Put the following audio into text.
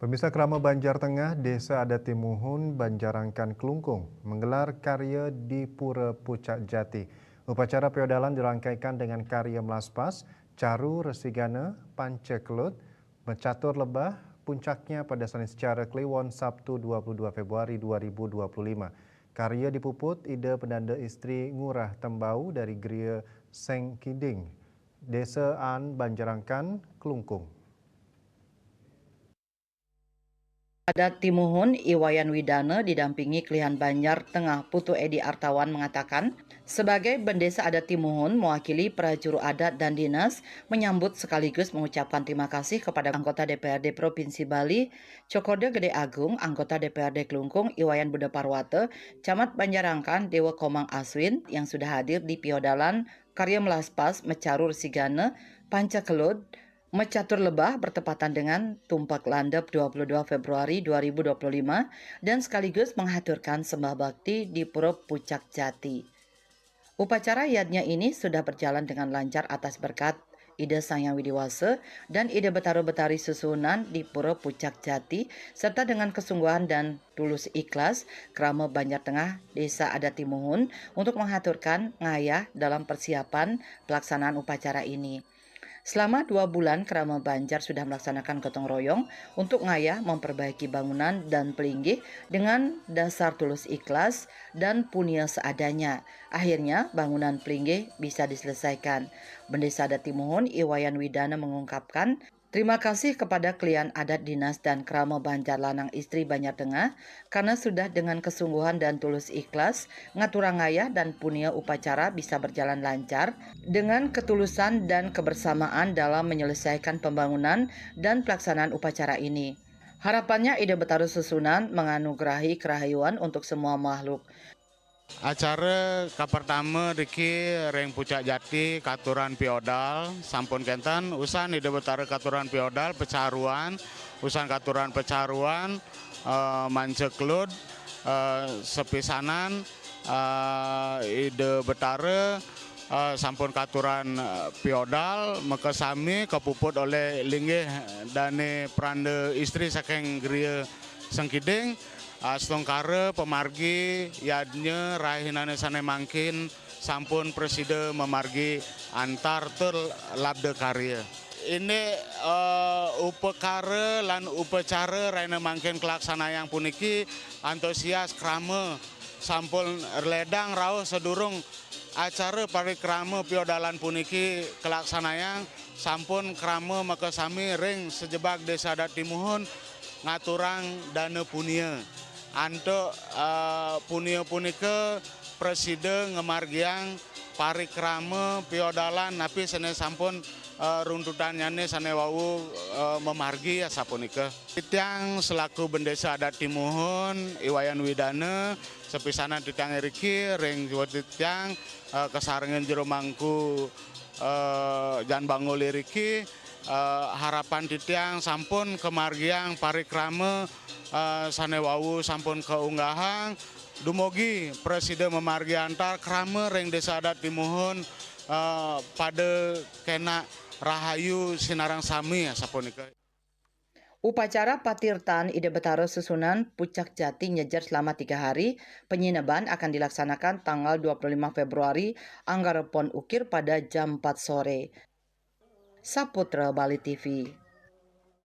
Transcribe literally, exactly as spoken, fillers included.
Pemirsa, Krama Banjar Tengah, Desa Adat Timuhun, Banjarangkan, Klungkung, menggelar karya di Pura Pucak Jati. Upacara piodalan dirangkaikan dengan karya melaspas, caru resigana, panca kelut, mecatur lebah, puncaknya pada Seniscara Kliwon, Sabtu, dua puluh dua Februari dua ribu dua puluh lima. Karya dipuput Ida Penanda Istri Ngurah Tembau dari Gria Sengkiding, Desa An, Banjarangkan, Klungkung. Adat Timuhun, I Wayan Widana, didampingi Kelihan Banjar Tengah Putu Edi Artawan, mengatakan, sebagai Bendesa Adat Timuhun, mewakili para juru adat dan dinas, menyambut sekaligus mengucapkan terima kasih kepada anggota D P R D Provinsi Bali, Cokorda Gede Agung, anggota D P R D Klungkung, I Wayan Buda Parwata, Camat Banjarangkan, Dewa Komang Aswin, yang sudah hadir di piodalan karya melaspas, mecaru resigana, panca kelut, mecatur lebah, bertepatan dengan Tumpak Landep, dua puluh dua Februari dua ribu dua puluh lima, dan sekaligus menghaturkan sembah bakti di Pura Pucak Jati. Upacara yadnya ini sudah berjalan dengan lancar atas berkat Ida Sang Hyang Widi Wasa dan Ida Betara Betari Susuhunan di Pura Pucak Jati, serta dengan kesungguhan dan tulus ikhlas, Krama Banjar Tengah, Desa Adat Timuhun, untuk menghaturkan ngayah dalam persiapan pelaksanaan upacara ini. Selama dua bulan, Krama Banjar sudah melaksanakan gotong royong untuk ngayah memperbaiki bangunan dan pelinggih dengan dasar tulus ikhlas dan punia seadanya. Akhirnya, bangunan pelinggih bisa diselesaikan. Bendesa Adat Timuhun, I Wayan Widana, mengungkapkan terima kasih kepada Kelihan Adat, Dinas, dan Krama Banjar Lanang Istri Banjar Tengah karena sudah dengan kesungguhan dan tulus ikhlas ngaturang ngayah dan punia upacara bisa berjalan lancar dengan ketulusan dan kebersamaan dalam menyelesaikan pembangunan dan pelaksanaan upacara ini. Harapannya, Ida Betara Susuhunan menganugerahi kerahayuan untuk semua makhluk. Acara kapertama riki ring Pucak Jati, katuran piodal, sampun kenten, usan Ida Betara katuran piodal, pecaruan, usan katuran pecaruan, eh, manca kelut, eh, sepisanan, eh, Ida Betara, eh, sampun katuran, eh, piodal, makasami kapuput oleh linggih dane peranda istri saking Gria Sengkiding, eh, astungkara pamargi yadnya rahinane sane mangkin sampun prasida mamargi antar tur labda karya. Indik, eh, upakara lan upacara rahina mangkin kalaksanayang puniki antusias krama sampun ledang rauh sadurung acara parikrama piodalan puniki kalaksanayang, sampun krama makasami ring sajebag Desa Adat Timuhun ngaturang dana punia. Antuk, eh, punia punika prasida ngamargiang parikrama piodalan napi sane sampun, eh, runtutannyane sane wau, eh, mamargi asapunika. Titiang selaku Bendesa Adat Timuhun, I Wayan Widana, sapisanan titiang iriki ring jiwa titiang, eh, kasarengin jero mangku, eh, Jan Bangul iriki, eh, harapan titiang sampun kamargiang parikrama, eh, sane wau sampun kaunggahang, dumugi prasida mamargi antar krama ring Desa Adat Timuhun, eh, pada kena rahayu sinareng sami, asapunika. Upacara patirtan Ida Betara Susuhunan Pucak Jati nyejer selama tiga hari. Penyineban akan dilaksanakan tanggal dua puluh lima Februari, Anggara Pon Ukir, pada jam empat sore. Saputra Bali T V.